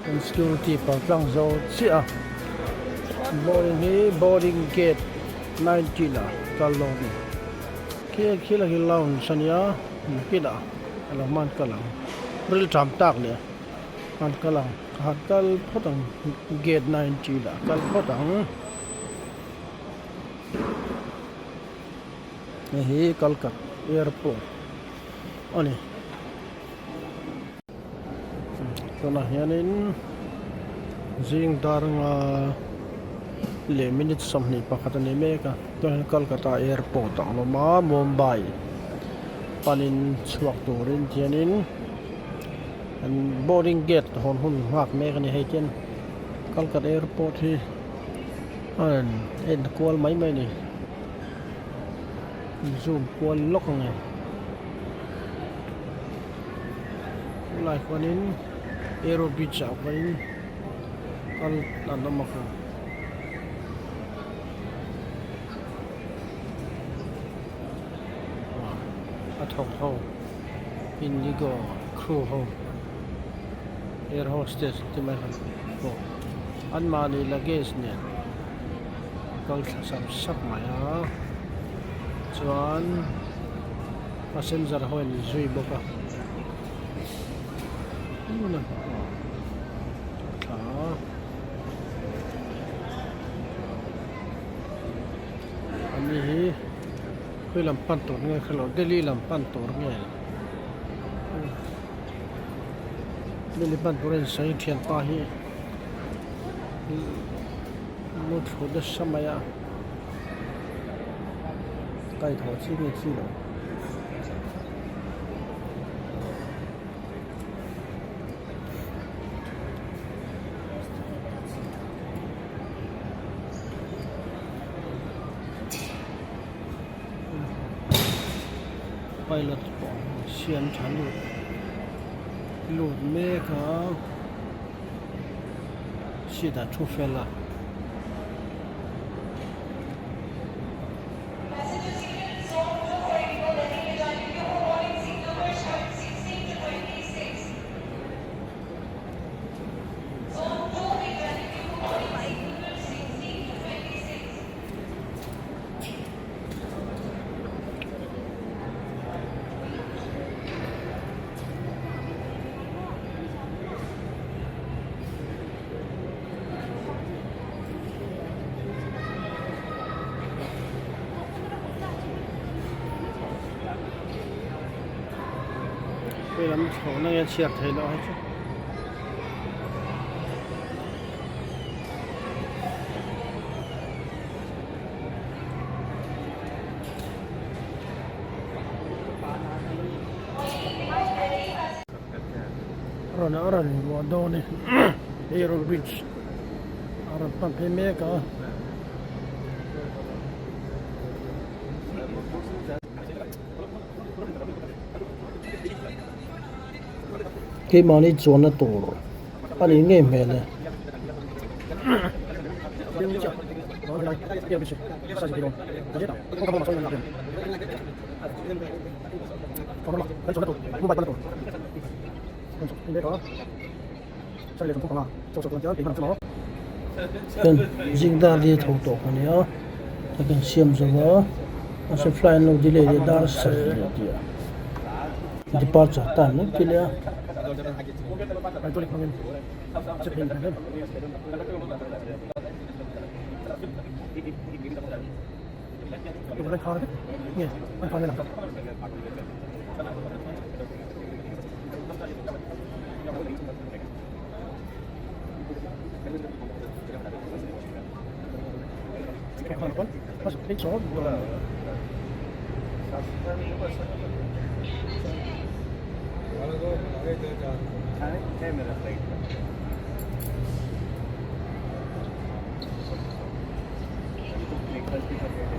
Kan security pal tlang zo chiah a boarding hi boarding gate 19 ah kal dawn a ni khi khi la hi lounge a nia nakinah a lo hman kal ang rilṭam tak leh hman kal ang ka han kal phawt ang gate 19 ah kal phawt ang. Hei hi Kalkat airport a ni. Tunah hianin zing dar nga leh minute 21 a ni mek a tunah hian Kolkata airport ah an awm a Mumbai panin chhuak turin tianin an boarding gate hawn hun nghak mek a ni hei tian Kolkata airport hi a rawn en kual mai mai a ni zoom kual lawk ang e. Helai khuanin aero bridge ah khuanin kal an awm a khaw. A thawk ho indigo crew ho air hostess te mai kha pawh anmahni luggage nen kal thla sap sap mai a chuan. Passenger ho in zui bawk a thla a ni hi khawi lam pan tur nge kha lo Delhi lam pan tur nge Delhi pan tur a insawi thianpa hi lu thlu nasa mai a. Kaithawh chi nge chi lo. Pilot pawh siam tha lut lut mek a seat ah thu fel a. Hei lam thlawhna nge chhiar theih loh hei chu. Rawn a rawn invuah dawn e Aero bridge a rawn pan phei mek a. Keimahni chuanna tur a nih ngei hmel e. Kan zing dar li tho tawh ka nia ka kan siam zo va mahse flight an lo delay leh dar sarih leh tih a departure time mai ti leh a.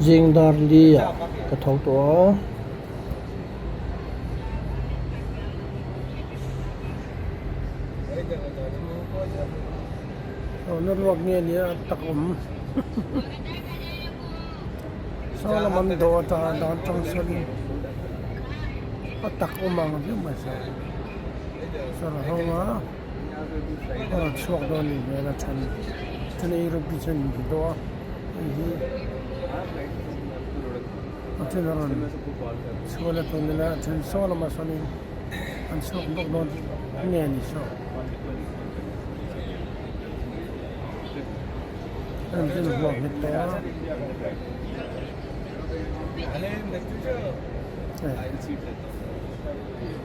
Zing dar li ah ka tho tawh a. Hlawhna ruak nge nia tak awm saw lam an dawh a ta dan tang sawn a tak awm ang viau mai sa sar ho a. A rawn chhuak dawn a nih hmel a then then eiru chu an inti deuh a hei hi a then a rawn chhuah la tur nila a then saw lamah sawnin an chhuak bawk dawn nge ni saw an zin huam nghet tawh a.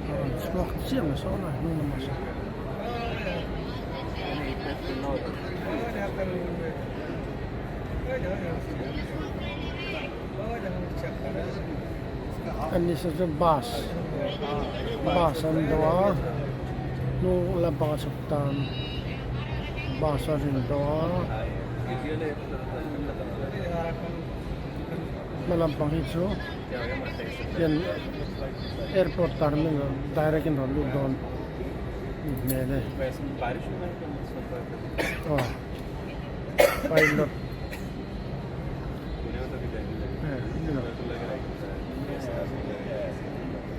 A rawn chhuak chiah mai sawn a hnung lamah sawn. Ani saw chu bus bus an dawh a hnung lampang a chhuk tan bus a rin dawh a hma lampang hi chu. Hian airport terminal direct in rawn lut dawn hmel e aw pilot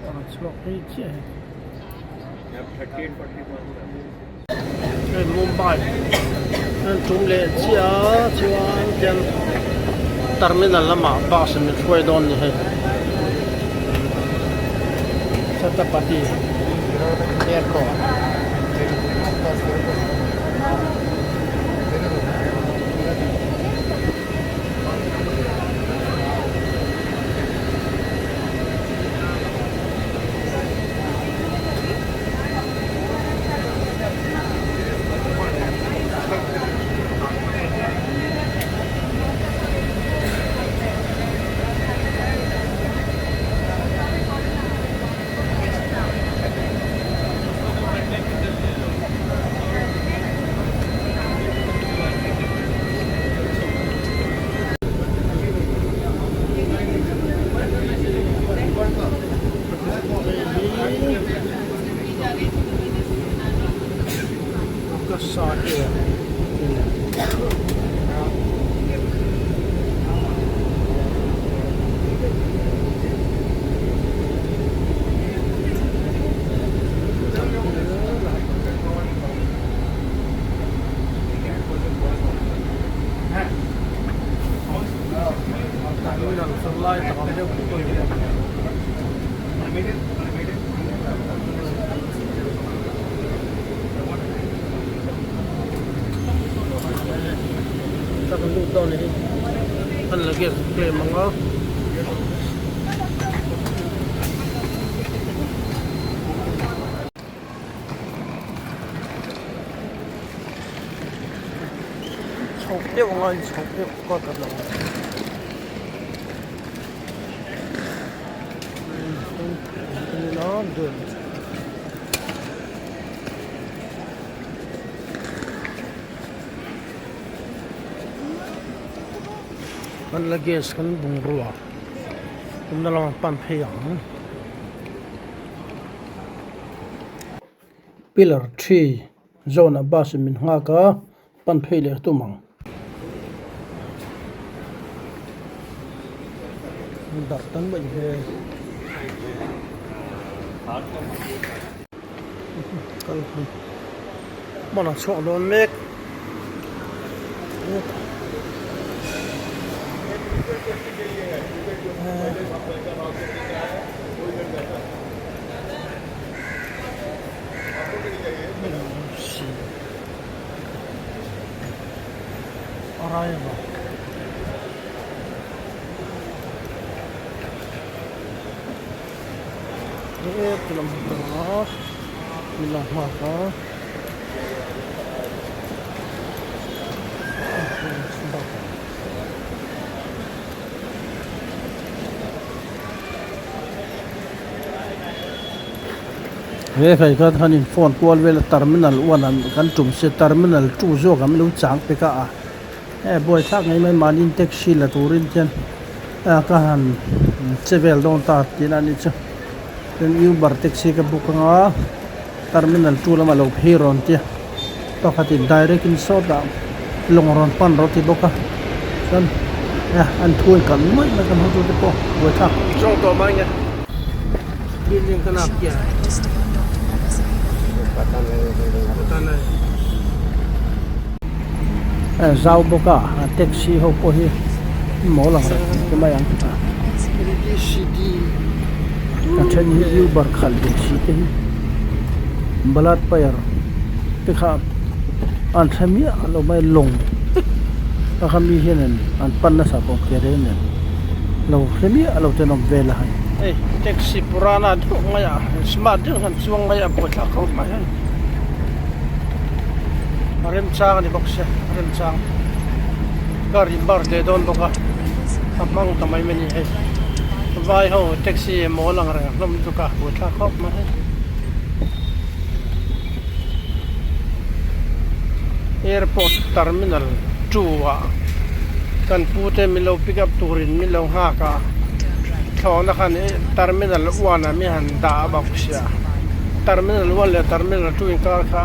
a rawn chhuak phei chiah hei. Hei Mumbai an tum leh chiah a chuan tian terminal lamah bus in min hruai dawn a ni hei Chhatrapati airport. Akasa Air Truck an lut dawn a ni an luggage claim ang a. Chhawk deuh anga inchhawk deuh kawt a lo. Kan luggage kan bungrua awmna lamah pan phei ang. Pillar thi zawnah bus in min nghak a pan phei leh tum ang. Darh tan mai he. Kal hun hman a chhuak dawn mek. Arrival. He ti lam panga min lo nghak a. He hei kha khan in phone kual vel a terminal one an kan tum sia terminal two zawk ang lo chang pek a a he buaithlak ngei mai mahni taxi la turin hian a ka han che vel dawn ta tihna a nih chu chuan uber taxi ka book anga terminal two lamah lo phei rawn tia pakhatin direct in sawtah lawng rawn pan rawh ti bawk a chuan an thu in kalh nuaih mai kan hotute pawh buaithlak zawng tawh mai nge building ka lak hian. zau bawk a taxi ho pawh hi mawl ang reng ti mai ang a then hi uber khalh ve si te hi balat pair te kha an hre miah lo mai lawng a kha mi hian an pan nasa bawk ke reng nen lo hre miah lo ten awm vel a hei. Hei taxi purana deuh mai a smart deuh hian chuang mai a buaithlak khawp mai hei. A remchang a ni bawk sia a remchang car in bar leh dawn bawk a a hmang ta mai mai a ni hei vai ho taxi mawl ang reng hlawm lutuk a buaithlak khawp mai hei airport terminal 2 ah kan pu te min lo pick up turin min lo nghak a thlawhna khan terminal 1 ah mi han dah a bawk sia. Terminal 1 leh Terminal 2 inkar kha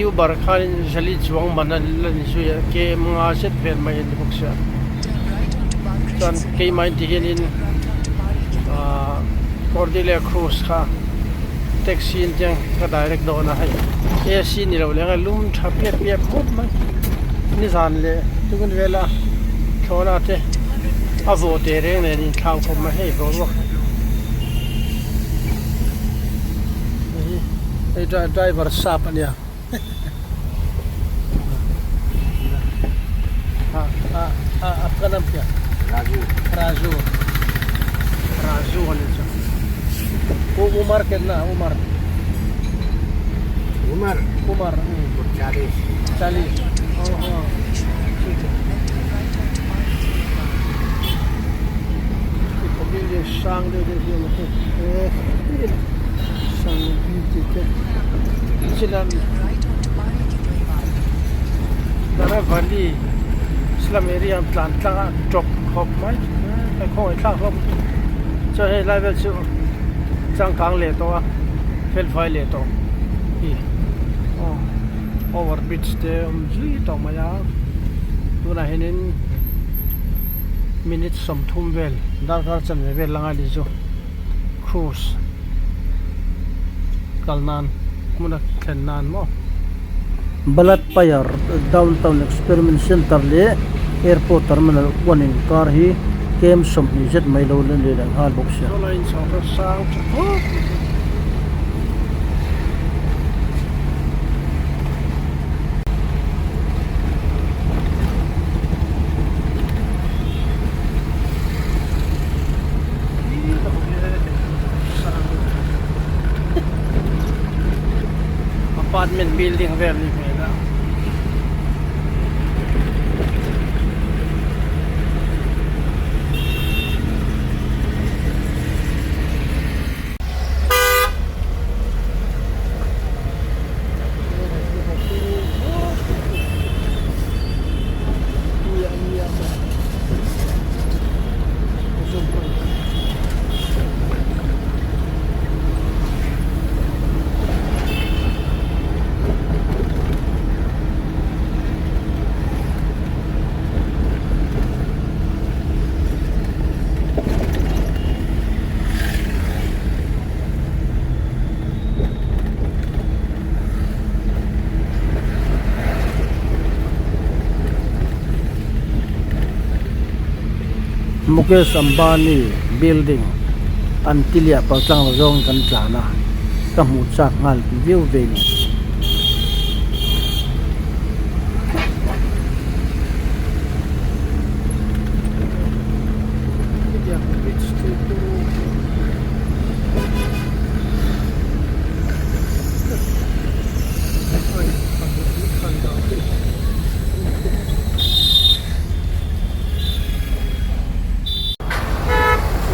Uber khanin Jali chuang man a la ni zui a, KM nga zet vel mai a ni bawk sia. Chuan keimah in ti hianin ahh Cordelia Cruise kha taxi in tiang ka direct dawn a hei AC ni lo leng a lum tha piap piap khawp mai. Nizan leh tukin vela thlawhna te a vawh teh reng nen inthlau khawp mai hei boruak. Hei driver sap a nia aapka naam kya Raju Raju Raju ani chu Umar kitna Umar Umar Umar 40 40 oh oh Building sang deuh deuh hi a awm a hei sang tih te chilam Naravali slum area an tlan tlang a tawp khawp mai a khawngaih thlak hlawm chuan hei lai vel chu changkang leh tawh a felfai leh tawh hi aw over bridge te a awm zui tawh mai a tunah hianin. Minute 30 vel darkar chanve vel la ngai ni chu cruise kal nan hmun a thlen nan maw. Ballard Pier Downtown Experiment Centre leh Airport Terminal 1 inkar hi kem 20 zet mai lo la ni leh nghal bawk sia. Apartment building vel ni hmel a. Mukesh Ambani building an ti liah pal tlang lo zawng kan tlan a ka hmuh chak nghal viau ve ni.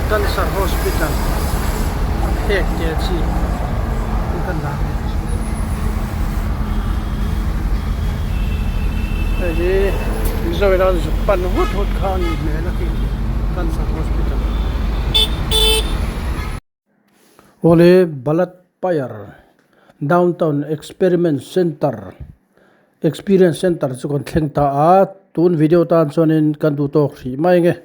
Cancer Hospital phek te chi kan dah ve hei hi Mizo ina zuk pan vut vut kha a nih hmel a khi Cancer Hospital. Awle Ballad Pier Downtown Experiment Centre Experience Centre chu kan thleng ta a, tun video tan chuanin kan duh tawk hrih mai nge.